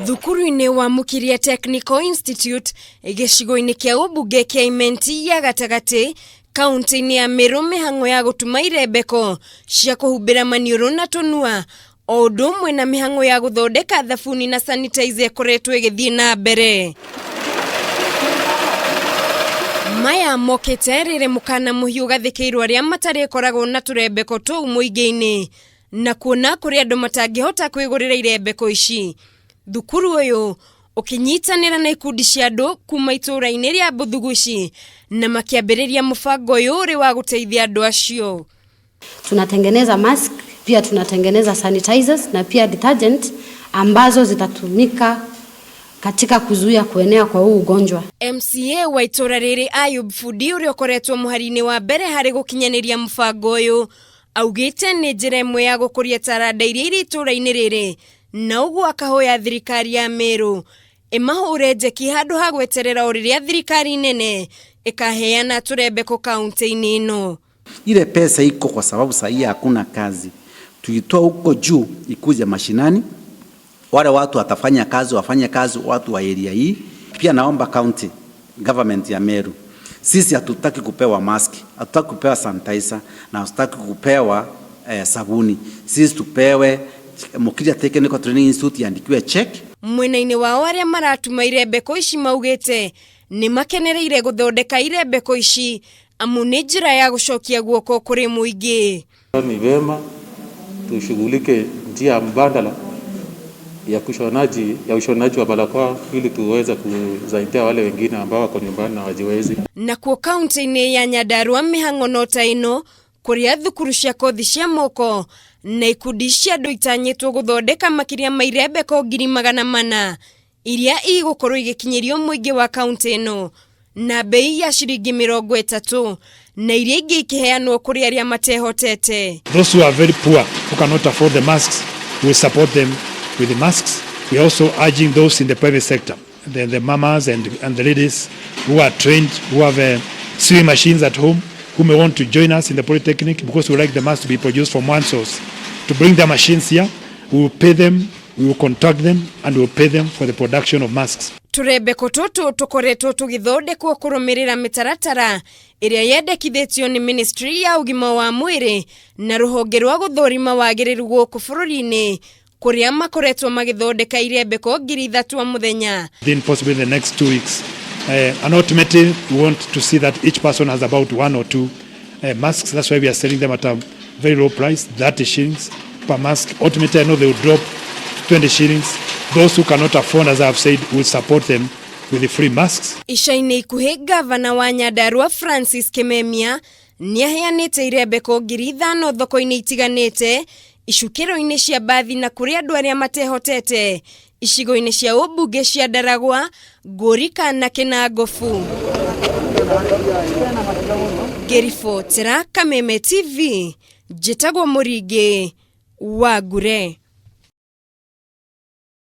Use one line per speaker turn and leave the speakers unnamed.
Thukuru-inĩ wa Mũkiria Technical Institute gĩcigo-inĩ kĩa ũmbunge kĩa Imenti ya gatagatĩ kaunti-inĩ ya Meru mĩhang'o ya gũtuma irembeko cia kũhumbĩra maniũrũ na tũnua o ũndũ ũmwe na mĩhang'o ya gũthondeka thabuni na sanitizer ĩkoretwo ĩgĩthiĩ na mbere. Maya mokĩte rĩrĩ mũkana mũhiũ gathĩkĩirwo arĩa matarĩkoragwo na tũrembeko tũu mũingĩ-inĩ na kuona kũrĩ andũ matangĩhota kwĩgũrĩra irembeko ici. Thukuru ũyũ ũkĩnyitanĩra na ikundi cia andũ kuma itũũra-inĩ rĩa Mbuthuguci na makĩambĩrĩria mũbango ũyũ ũrĩ wa gũteithia andũ acio.
Tunatengeneza mask, pia tunatengeneza sanitizers na pia detergent ambazo zitatumika katika kuzuia kuenea kwa huu ugonjwa.
MCA wa itũũra rĩrĩ Ayub Fundi ũrĩa ũkoretwo mũhari-inĩ wa mbere harĩ gũkinyanĩria mũbango ũyũ augĩte nĩ njĩra ĩmwe ya gũkũria taranda iria irĩ itũũra-inĩ rĩrĩ na ũguo akahoya thirikari ya Meru ĩmahũre njeki handũ ha gweterera o rĩrĩa thirikari nene ĩkaheana tũrembeko kaunti-inĩ ĩno.
Ile pesa iko kwa sababu sahii hakuna kazi, tuitoa huko juu ikuje mashinani, wale watu watafanya kazi wafanye kazi, watu wa area hii. Pia naomba county government ya Meru, sisi hatutaki kupewa mask, hatutaki kupewa sanitizer na hatutaki kupewa sabuni. Sisi tupewe Mukiria Technical Training Institute iandikiwe check.
Mwena-inĩ wao arĩa maratuma irembeko ici maugĩte nĩ makenereire gũthondeka irembeko ici amu nĩ njĩra ya gũcokia guoko kũrĩ mũingĩ.
Ni vema tushughulike njia mbadala ya kushonaji ya ushonaji wa barakoa ili tuweze kusaidia wale wengine ambao wako nyumbani na wajiwezi.
Nakuo kaunti-inĩ ya Nyandarua mĩhang'o no ta ĩno kũrĩa thukuru cia kothi cia moko na ikundi cia andũ itanyĩtwo gũthondeka makĩria ma irembeko 400,000 iria igũkorwo igĩkinyĩrio mũingĩ wa kaunti ĩno na bei ya ciringi 30 na iria ingĩ ikĩheanwo kũrĩ arĩa matehotete.
Those who are very poor, who cannot afford the masks, we support them with the masks. We are also urging those in the private sector, the mamas and the ladies who are trained, who have sewing machines at home, who may want to join us in the Polytechnic because we like the masks to be produced from one source. To bring their machines here, we will pay them, we will contact them, and we will pay them for the production of masks.
Tũrembeko tũtũ tũkoretwo tũgĩthondekwo kũrũmĩrĩra mĩtaratara ĩrĩa yendekithĩtio nĩ ministry ya ũgima wa mwĩrĩ na rũhonge rwa gũthũrima wagĩrĩru gũkũ bũrũri-inĩ kũrĩa makoretwo magĩthondeka irembeko 3,000 o mũthenya.
Then possibly in the next 2 weeks. And ultimately, we want to see that each person has about one or two masks. That's why we are selling them at a very low price, 30 shillings per mask. Ultimately, I know they will drop 20 shillings. Those who cannot afford, as I have said, will support them with the free masks.
Ica-inĩ ikuhĩ gavana wa Nyandarua Francis Kimemia nĩaheanĩte irembeko 5,000 thoko-inĩ itiganĩte icukĩro-inĩ cia mbathi na kũrĩ andũ arĩa matehotete icigo-inĩ cia ũmbunge cia Ndaragwa, Ngũrika na Kĩnangobu. Ngĩribotera Kameme TV, njĩtagwo Mũringĩ wa Ngure.